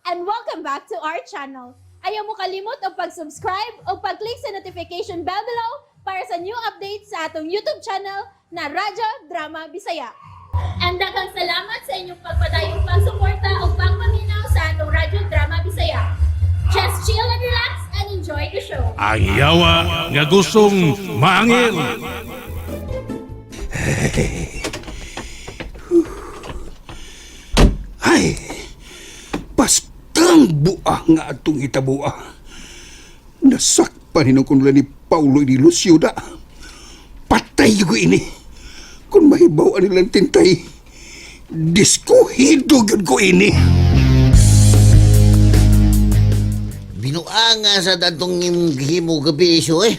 And welcome back to our channel. Ayaw mo kalimot og pag-subscribe o pag-click sa notification bell below para sa new updates sa atong YouTube channel na Radyo Drama Bisaya. And daghang salamat sa inyong pagpadayong pagsuporta o pagpaminaw sa atong Radyo Drama Bisaya. Just chill and relax and enjoy the show. Ang yawa nga gustong maangil. Ay, bastang buah nga atong hitabua. Nasakpan hinong kun ni Paulo ni Lucio da. Patay ko ini. Kung mahibaw nilang tintay, diskuhido gyud ko ini. Binuanga sa datong imong gihimo gabi iso eh.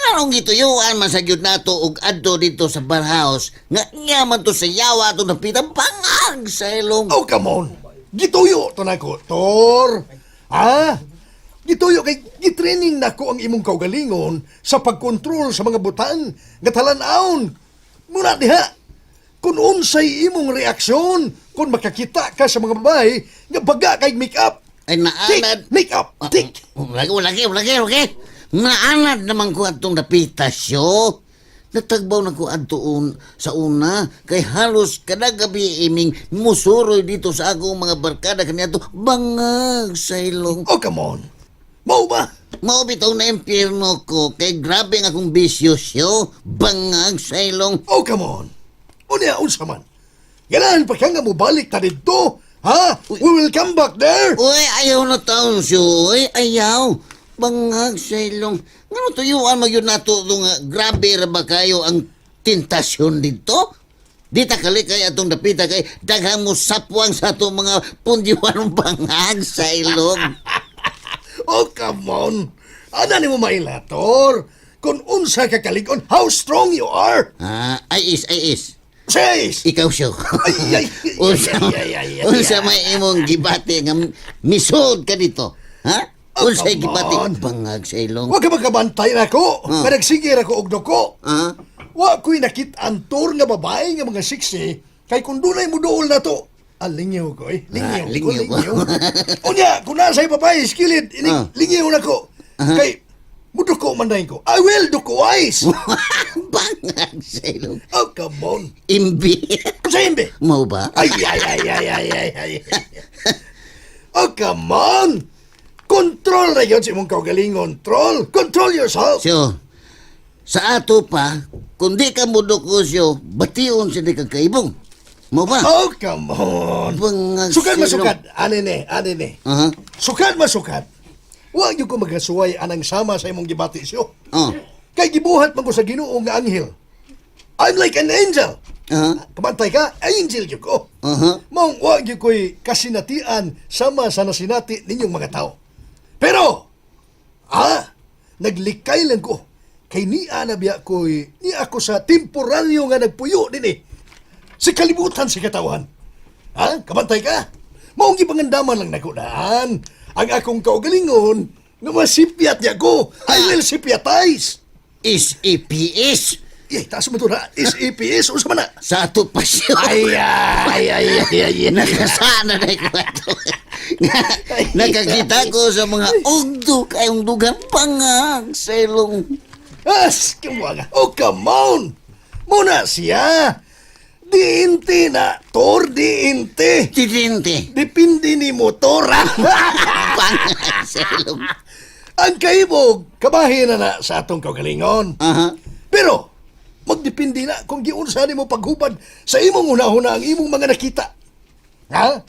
Anong gituyuan man sa gyud nato og adto dito sa barhouse nga nga man to sa yawa atong napitan pangag sa ilong. Oh, come on. Gituyo to na ko, Tor. Ha? Gituyo kay gitraining nako ang imong kaugalingon sa pagkontrol sa mga butang nga talan-awon. Muna diha. Kung unsay imong reaksyon kung makakita ka sa mga babae nga baga kay make-up. Ay Tik, naanad. make-up, tik. Lagi, lagi, lagi, lagi. Naanad naman ko atong napita siyo. Natagbaw na ko adto sa una kay halos kada gabi iming musuroy dito sa akong mga barkada kaniadto bangag sa ilong. Oh, come on. Mao ba? Mao bitaw na impyerno ko kay grabe ang akong bisyo siyo, bangag sa ilong. Oh, come on. Unya, unsa man. Ganahan pa ka nga mobalik ta didto. Ha? We will come back there. Uy, ayaw na taon siyo, uy, ayaw. Bangag sa ilong. Ngano tuyuan magyud nato do nga grabe ra ba kayo ang tentasyon dito? Di ta kali kay atong dapita kay daghang mo sapwang sa atong mga pundiwan bangag sa ilong. Oh, come on. Ana nimo mailator. Kung unsa ka kalig-on, how strong you are. Ah, ay is, ay is. Says. Ikaw siyo. Ay, ay, ay, Unsa, ay, ay, ay, ay, unsa ay. may imong gibati nga misod ka dito? Ha? Oh, Unsa come gibati on. bangag sa ilong? Wa ka magkabantay na ako. Ah. Ah. Nagsigir ako og duko. Ah? Wa ko'y nakit-an, Tor, nga babae nga mga 60 kay kung dunay mo duol na to. Ah, lingyaw ko eh. Lingyaw Ah, ko, lingyaw ko. lingyaw. Unya, kung nasa babae, skilid, ini, lingyaw na ko. Kay, muduko man dahin ko. I will duko eyes. Bangag sa ilong. Oh, come on. Imbi. Sa imbi. Mao ba? Ay, ay, ay, ay, ay, ay, ay. Oh, come on! Control na yun sa imong kaugalingon, troll! Control yourself! So, sa ato pa, kung di ka muduko siyo, bation sa di ka kaibong. Mao ba? Oh, come on! Bangag Sukad sa ilong. masukad! Ane ne, ane ne. Sukad masukad! Huwag yun ko magkasuway anang sama sa imong gibati siyo. Oh. Kay gibuhat man ko sa Ginoo nga anghel. I'm like an angel. Kabantay ka, angel yun ko. Maong wag yun ko'y kasinatian sama sa nasinati ninyong mga tao. Pero, naglikay lang ko. Kay niya na biya ko'y, niya ako sa temporaryo nga nagpuyo din eh. Sa kalibutan sa katawan. Ha? Kabantay ka? Maong gipangandaman lang nako daan. Ang akong kaugalingon, nga masipyat niya ko. I will sipyatize. Is EPS. Eh, taas mo to na. SAPS, unsa man na? Sa ato pa siya. Ay, ay, ay, ay, ay, ay. Nakasana na ko ato. Nakakita ko sa mga ugdo kayong dugang pangag sa ilong. As, kamuha. Oh, come on! Muna siya! Diinti na, Tor, diinti! Titinte. Depende ni motor, ah. Pangag sa ilong. Ang kaibog, kabahin na na sa atong kaugalingon. Pero, magdepende na kung giunsa nimo paghubad sa imong hunahuna ang imong mga nakita. Ha?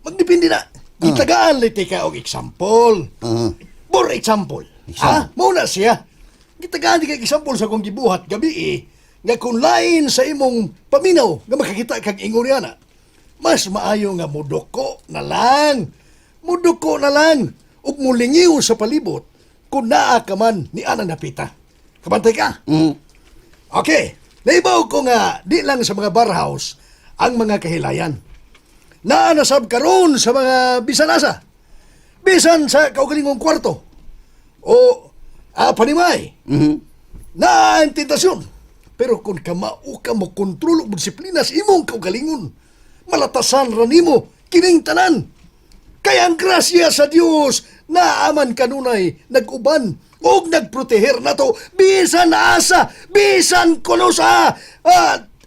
Magdepende na. Gitagaan liti ka og example. For example, ha? Muna siya. Gitagaan di ka example sa kong gibuhat gabi eh, nga kung lain sa imong paminaw nga makakita kag ingon niya na, mas maayo nga muduko na lang. Muduko na lang ug mulingiw sa palibot kung naa ka man ni anang napita. Kabantay ka? Okay. Naibaw ko nga di lang sa mga barhouse ang mga kahilayan. Naa na sab karon sa mga bisan asa. Bisan sa kaugalingong kwarto. O panimay. Naa ang tentasyon. Pero kung kamao ka mo kontrol og disiplina sa imong kaugalingon, malatasan ra nimo kining tanan. Kaya ang grasya sa Dios naaman kanunay nag-uban ug nagproteher nato bisan asa, bisan kuno sa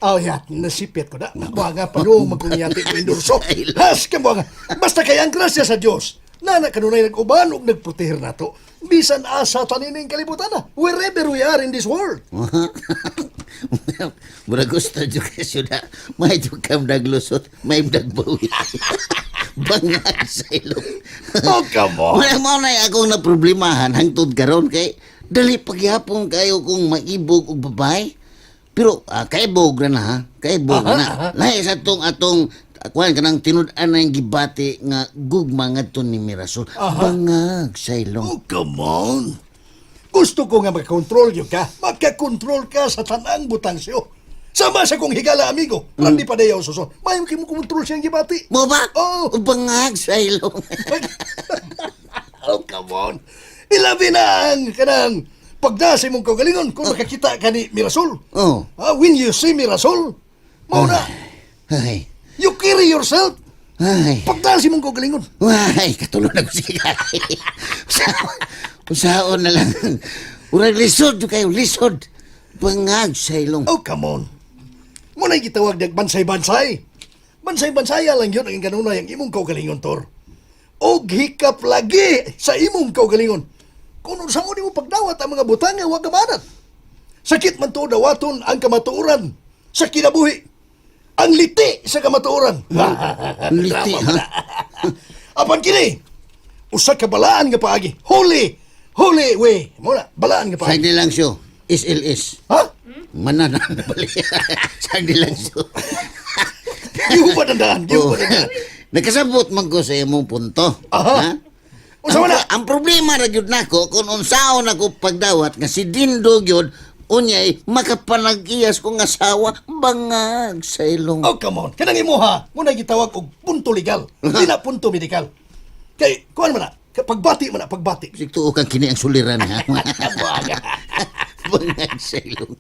Oh, ya, nasipit ko na. Buanga pa no, magkunyati ko endorso. Has ka buanga. Basta kay ang grasya sa Dios nana kanunay nag-uban ug nagproteher nato bisan asa tanining kalibutan na wherever we are in this world. Mura gusto jud kayo na may jud kam naglusot, may nagbawi. Bangag sa ilong. Oh, come on. Wala mo na akong naproblemahan hangtod karon kay dali pagyapon kayo kung maibog og babae. Pero kaibog na na ha, kaibog na na. Lahi sa atong atong kuan kanang tinud-an na yung gibati nga gugma ngadto ni Mirasol. Bangag sa ilong. Oh, come on. Gusto ko nga makakontrol yun ka. Makakontrol ka sa tanang butang siyo. Sama sa kong higala, amigo. Randy pa dayaw suson. May mo kontrol siyang gibati. Mo ba? Oo. Bangag sa ilong. Oh, come on. Ilabi na ang kanang pagdasi mong kaugalingon kung makakita ka ni Mirasol. Oh. Ah, when you see Mirasol, mao na, Ay. you carry yourself. Ay. Pagdasi mong kaugalingon. Why, katulog na ko siya. Usaon na lang. Urag lisod jud kayo, lisod. Bangag sa ilong. Oh, come on. Muna'y gitawag niyag bansay-bansay. Bansay-bansaya lang yun ang kanunay ang imong kaugalingon, Tor. Og hikap lagi sa imong kaugalingon. Kung unsa mo nimo pagdawat ang mga butang nga wa kamanat. Sakit man to dawaton ang kamatuoran sa kinabuhi. Ang liti sa kamatuoran. Liti, ha? Apan kini, usa ka balaan nga paagi. Holy, holy way. Muna, balaan nga paagi. Sagdi lang siyo. SLS. Ha? Mana na nabali. Sagdi lang siyo. Gihuban ang daan, Oh. gihuban ang daan. Nakasabot man ko sa imong punto. Aha. Ha? Unsa man na? Ang problema ra gyud nako kung unsaon ako pagdawat nga si Dindo gyud unyay makapanag-iyas kong asawa bangag sa ilong. Oh, come on. Kanang imuha, muna gitawag og punto legal. Di na punto medikal. Kay, kuan man na, pagbati man na, pagbati. Sig tuo kang kini ang suliran ha. Bangag sa ilong.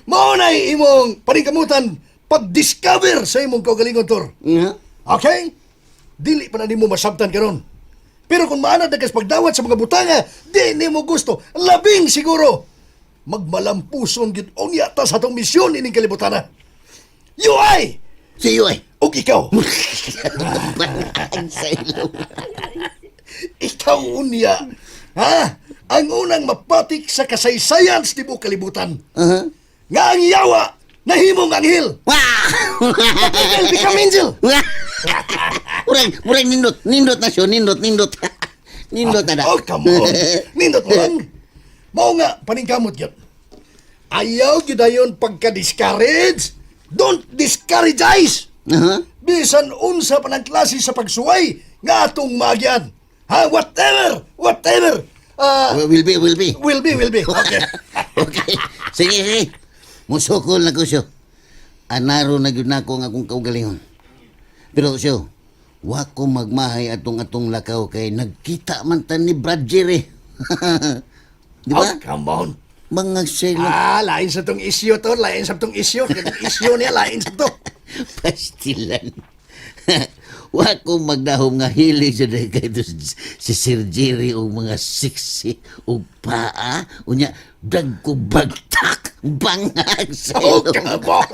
Mao na imong paningkamutan pag-discover sa imong kaugalingon, Tor. Nga? Okay? Dili pa na nimo masabtan karon. Pero kung maanad na kas pagdawat sa mga butanga, di nimo gusto. Labing siguro. Magmalampuson gid unya ta sa atong misyon ining kalibutana. You ay! Si iyo ay. Og ikaw. Bangag sa ilong. Ikaw unya. Ha? Ang unang mapatik sa kasaysayan sa tibuok kalibutan. Aha. Nga ang yawa nahimong anghel. Wah! Angel become angel. Wah! Murag, murag nindot, nindot na siya, nindot, nindot. Nindot na na. Oh, come on. Nindot mo lang. Mao nga, paningkamot yun. Ayaw gyud dayon pagka-discourage. Don't discourage eyes. Aha. Bisan unsa pa ng klase sa pagsuway nga atong maagyan. Ha? Whatever! Whatever! Ah, Will be, will be. will be, will be. Okay. Okay. Sige, sige. Musukol na ko siyo. Anaro na gyud nako ang akong kaugalingon. Pero siyo, wa ko magmahay atong atong lakaw kay nagkita man ta ni Brad Jerry. Di ba? Oh, come on. Mga selo. Ah, lain sa tong isyu to, lain sa tong isyu. Katong isyu niya, lain sa to. Pastilan. Wa ko magdahom nga hili sa dahil kay to si Sir Jerry og mga siksi og paa unya dag ko bagtak bangag sa Oh, ilong. come on.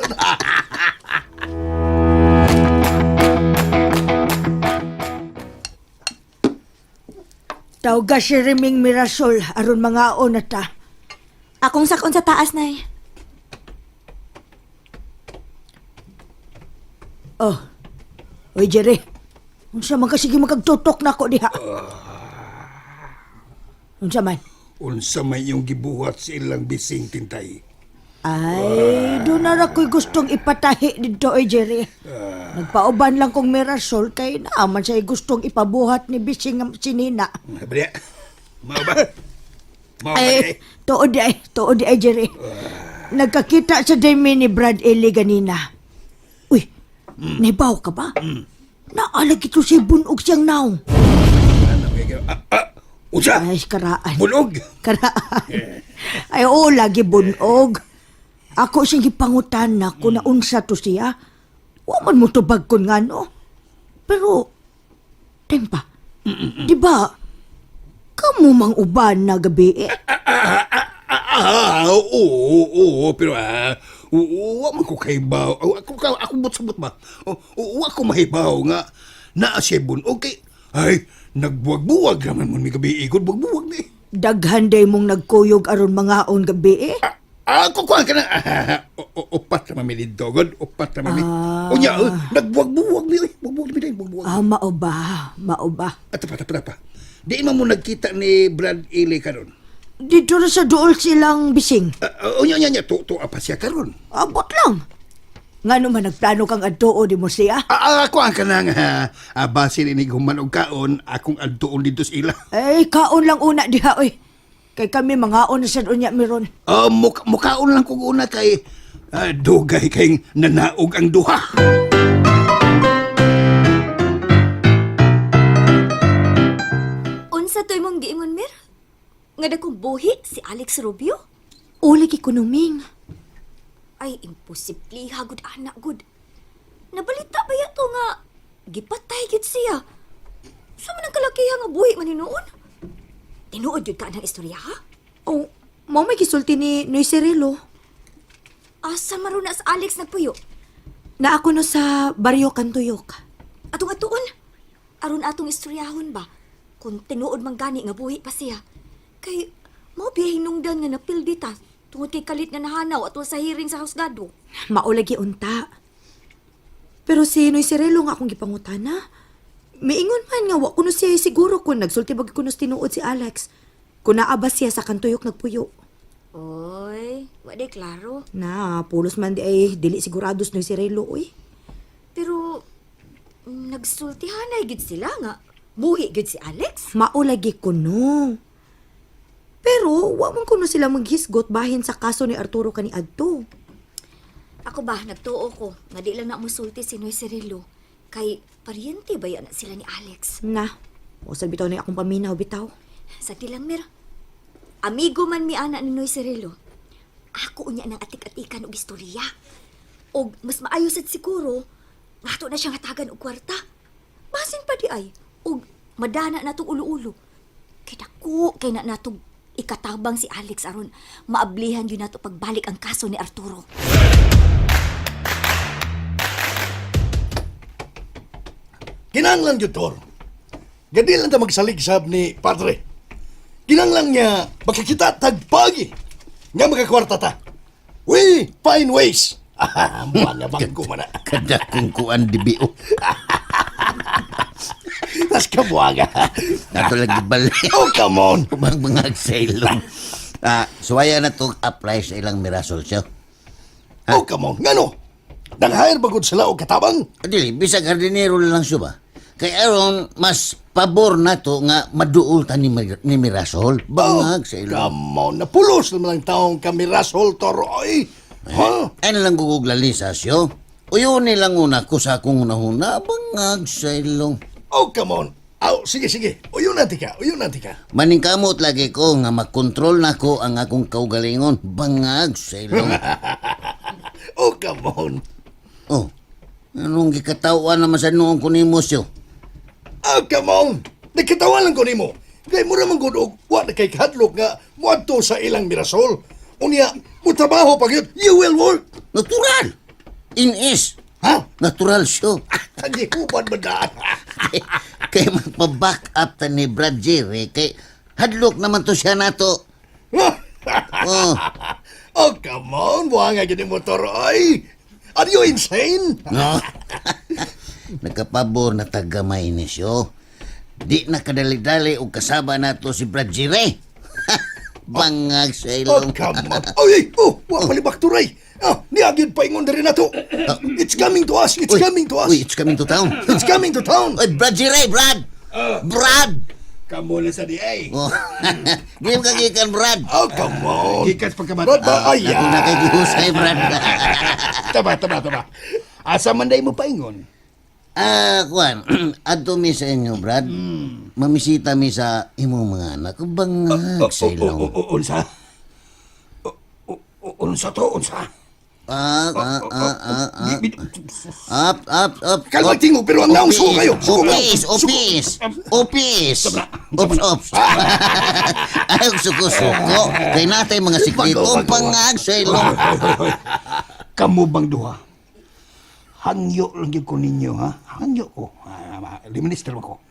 Tawga si Reming Mirasol aron mangaon na ta. Akong sakon sa taas, Nay. Oh. Oy Jerry. Unsa man ka sige magagtutok nako diha. Unsa man? Unsa may iyong gibuhat sa ilang bising tintay. Ay, doon na ra ko'y gustong ipatahi dito, oy Jerry. Nagpauban lang kong Mirasol kay naaman sa'y gustong ipabuhat ni Bising ang sinina. Bria. Mao ba? Mao ba? Ay, tuod di ay, tuod di ay, Jerry. Nagkakita sa dami ni Brad Eli ganina. Uy, naibaw ka ba? Naalag ito si bunog siyang naong. Ah, ah, unsa? Ay, karaan. Bunog. Karaan. Ay, oo, lagi bunog. Ako siyang gipangutan na kung naunsa to siya. Wa man mo tubag kun nga, no? Pero, Tempa. Di ba? Kamu mang uban na gabi eh. Ah, oo, oo, pero oo, wa man ko kahibaw. Ako, ako, ako but-sabot ba? Oo, wa ko mahibaw nga naa siya bunog kay ay, nagbuwag-buwag naman mo mi gabi igod, buwag-buwag ni. Daghan day mong nagkuyog aron mangaon gabi eh. Ako kuan ka na. Upat na mami dito, god. Upat na mami. Unya, nagbuwag-buwag ni, oy. Buwag-buwag ni, day, buwag-buwag. Ah, mao ba? Mao ba? At pa, pa, pa. Di man mo nagkita ni Brad Ely karon. Dito na sa duol silang bising. Unya, unya, unya, to, to, apa siya karon. Abot lang. Ngano man nagplano kang adtuo di mo siya? Ako ang kanang basin ini human og kaon, akong adtuon dito sa ila. Eh, kaon lang una diha oy. Kay kami mangaon na sad unya meron. Mukaon lang kog una kay dugay kay nanaog ang duha. Unsa to'y mong giingon, Mir? Nga dakong buhi si Alex Rubio? Uli kay kunuming. Ay, imposible hagod anak gud. Nabalita ba yato nga gipatay gyud siya? Sa man ang kalakihan nga buhi man hinuon? Tinuod gyud ka ng istorya ha? Oh, mao may gisulti ni Noy Cirilo. Asa maron na sa Alex nagpuyo? Na ako no sa Baryo Kantuyok. Atong atuon. Aron atong istoryahon ba? Kung tinuod man gani nga buhi pa siya. Kay mao biya hinungdan nga napildi ta tungod kay kalit nga nahanaw atol sa hearing sa husgado. Maulagi unta. Pero si Noy Cirilo nga akong gipangutana. Miingon man nga wa kuno siya siguro kung nagsulti bag kuno tinuod si Alex. Kung naa ba siya sa Kantuyok nagpuyo. Oy, wa day klaro. Na, pulos man di ay dili sigurado si Noy Cirilo oy. Pero nagsultihanay gid sila nga buhi gid si Alex. Maulagi kuno. Pero wa man kuno sila maghisgot bahin sa kaso ni Arturo kaniadto. Ako ba nagtuo ko nga di lang na musulti si Noy Cirilo kay paryente ba yan sila ni Alex. Na, usag bitaw na akong paminaw bitaw. Sa lang mir. Amigo man mi ana ni Noy Cirilo. Ako unya ng atik-atikan og istorya. Og mas maayo sad siguro ngato na siya hatagan og kwarta. Basin pa di ay og madana natong ulo-ulo. Kay dako kay na natong ikatabang si Alex aron maablihan yun nato pagbalik ang kaso ni Arturo. Kinanglan gyud Tor. Gadi lang ta magsaligsab ni Padre. Kinanglan niya makakita tagpagi nga makakwarta ta. We find ways. Ah, mga bangko man na. Kada kung kuan di bio. Tas kabuaga. Nato lagi balik. Oh, come on. Ubang mga sailong. Suwaya na to apply sa ilang Mirasol siya. Oh, come on. Ngano? Nang-hire bagod sila og katabang? Dili, bisag hardinero lang siya ba? Kay aron mas pabor na to nga maduol ta ni Mirasol. Bangag sa ilong. Oh, Come on. Napulos naman ang taong kami Rasol Toroy. Ha? Ay na lang guguglalisa siyo. Uyon nilang una ko sa akong unahuna, bangag sa ilong. Oh, come on. Aw, sige, sige. Uyon natin ka. Uyon natin ka. Maningkamot lagi ko nga makontrol na ko ang akong kaugalingon. Bangag sa ilong. Oh, come on. Oh, anong gikatawan naman sa noong ko nimo siyo? Oh, come on. Nagkatawan lang ko nimo. Kay mura man gud og wa na kay kadlok nga moadto sa ilang Mirasol. Unya, mo trabaho pag yun. You will work. Natural! Inis! Ha? Natural siyo. Tagikupan ba daan? Kay magpa-back up ta ni Brad Jerry, kay hadlok naman to siya nato. Oh, Oh, come on. Buha nga gini motor. Ay, are you insane? no? Nagkapabor na tagamay ni siyo. Di na kadali-dali og kasaba nato si Brad Jerry. Bangag sa Oh, ilong. come on. Oy, oh, wa palibak turay. Ah, niagid pa ingon diri nato. It's coming to us. It's Uy, coming to us. Uy, it's coming to town. It's coming to town. Uy, Brad Jerry, Brad! Brad! Kamo na sa di ay. Oh. Di mo kagikan, Brad. Oh, come on. Gikas pagkabata. Brad ba? Ay, Ako na kay gihusay, Brad. Taba, taba, taba. Asa man day mo paingon? Kuan, adto mi sa inyo, Brad. Mamisita mi sa imong mga anak. Bangag sa ilong. Unsa? Unsa to? Unsa? Ah, ah, ah, ah, ah. Up, up, up. Kalma tingog, pero ang naong suko kayo. Suko nga. Upis, upis. Upis. Ups, ups. Ay, suko-suko. Kay natay mga sikreto. Bago, bago. Pangag sa ilong. Kamu bang duha? Hangyo lang gyud ko ninyo, ha? Hangyo ko. Minister ko.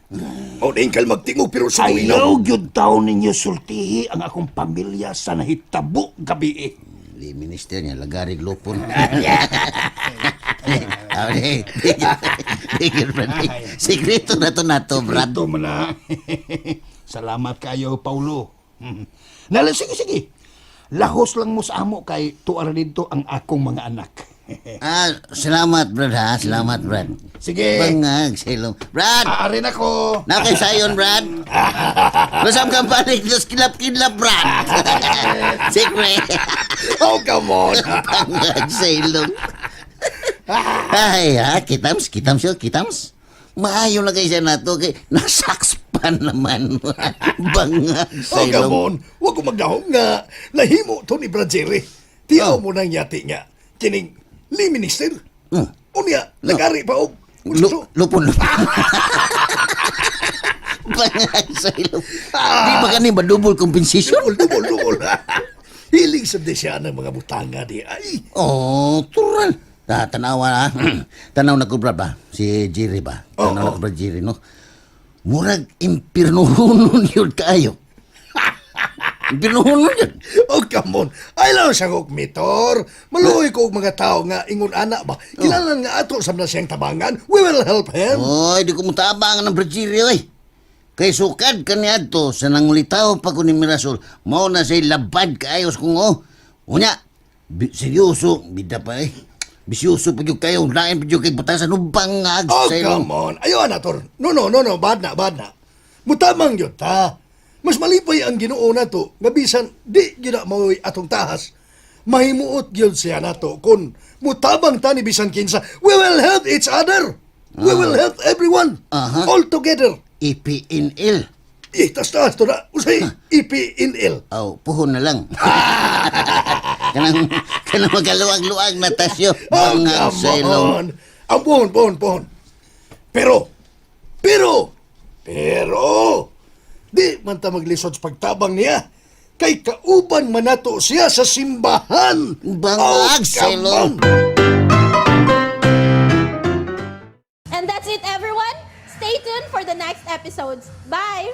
O, oh, kalmag tingog, pero suko Ayaw inaw. gyud taon ninyo sultihi ang akong pamilya sa nahitabo gabi eh. Di minister niya, lagarig lupon. Tigil, Brad. Sikreto na to nato, Brad. Ito man na. Salamat kayo, Paulo. Nala, sige, sige. Lahos lang mo sa amo kay tuara dito ang akong mga anak. Ah, salamat, Brad, ha? Salamat, Brad. Sige. Bangag sa ilong. Brad! Aarin ako. Na kay sayon, Brad. Lusam kang balik, los kilap-kilap, Brad. Secret. Oh, come on. Bangag sa ilong. Ay, ha? Kitams, kitams yun, kitams. Maayo na kay siya nato kay nasakspan naman. Bangag sa Oh, come ilong. on. Huwag ko magdahom nga. Nahimo to ni Brad Jerry. Tiyaw mo nang yati nga. Kining li minister. Unya, nagari pa og. Lupon, lupon. Bangag sa ilong. Di ba kani ba double compensation? Dubol, dubol, dubol. Hiling sa desya ng mga butanga di. Ay, Oh, tural. Ta tanawa ha. Tanaw na ko brad ba? Si Jerry ba? Oo, Tanaw na oo. ko brad Jerry no. Murag impirnuhunon yun kaayo. Impirnuhunon yun. oh, come on. Ay lang siya kog mitor. Maluoy ko og mga tao nga ingon ana ba. Kinahanglan nga ato sa na siyang tabangan. We will help him. Oy, di ko mutabang ng brad Jerry oy. Kay sukad kaniadto sa nangulitaw pa ko ni Mirasol, mao na say labad kaayos kung oh. Unya, seryoso, bida pa eh. Bisyoso pa gyud kayo, lain pa gyud kay butasan ug bangag Oh, sa ilong. come on. Ayaw na, Tor. No, no, no, no. Bad na, bad na. Mutamang yun, ta. Mas malipay ang ginoo na to, nga bisan di gyud na mao'y atong tahas. Mahimuot gyud siya nato kung mutabang ta ni bisan kinsa. We will help each other. We will help everyone. Aha. All together. IPNL. Eh, tas taas to na. Usay, IPNL. Aw, puhon na lang. Kanang kanang magaluag-luag na tasyo. Oh, Mga come sa ilong. on. Ang puhon, puhon, puhon. Pero, pero, pero, di man ta maglisod sa pagtabang niya. Kay kauban man nato siya sa simbahan. Bangag Oh, sa come ilong. on. And that's it, everyone. Stay tuned for the next episodes. Bye!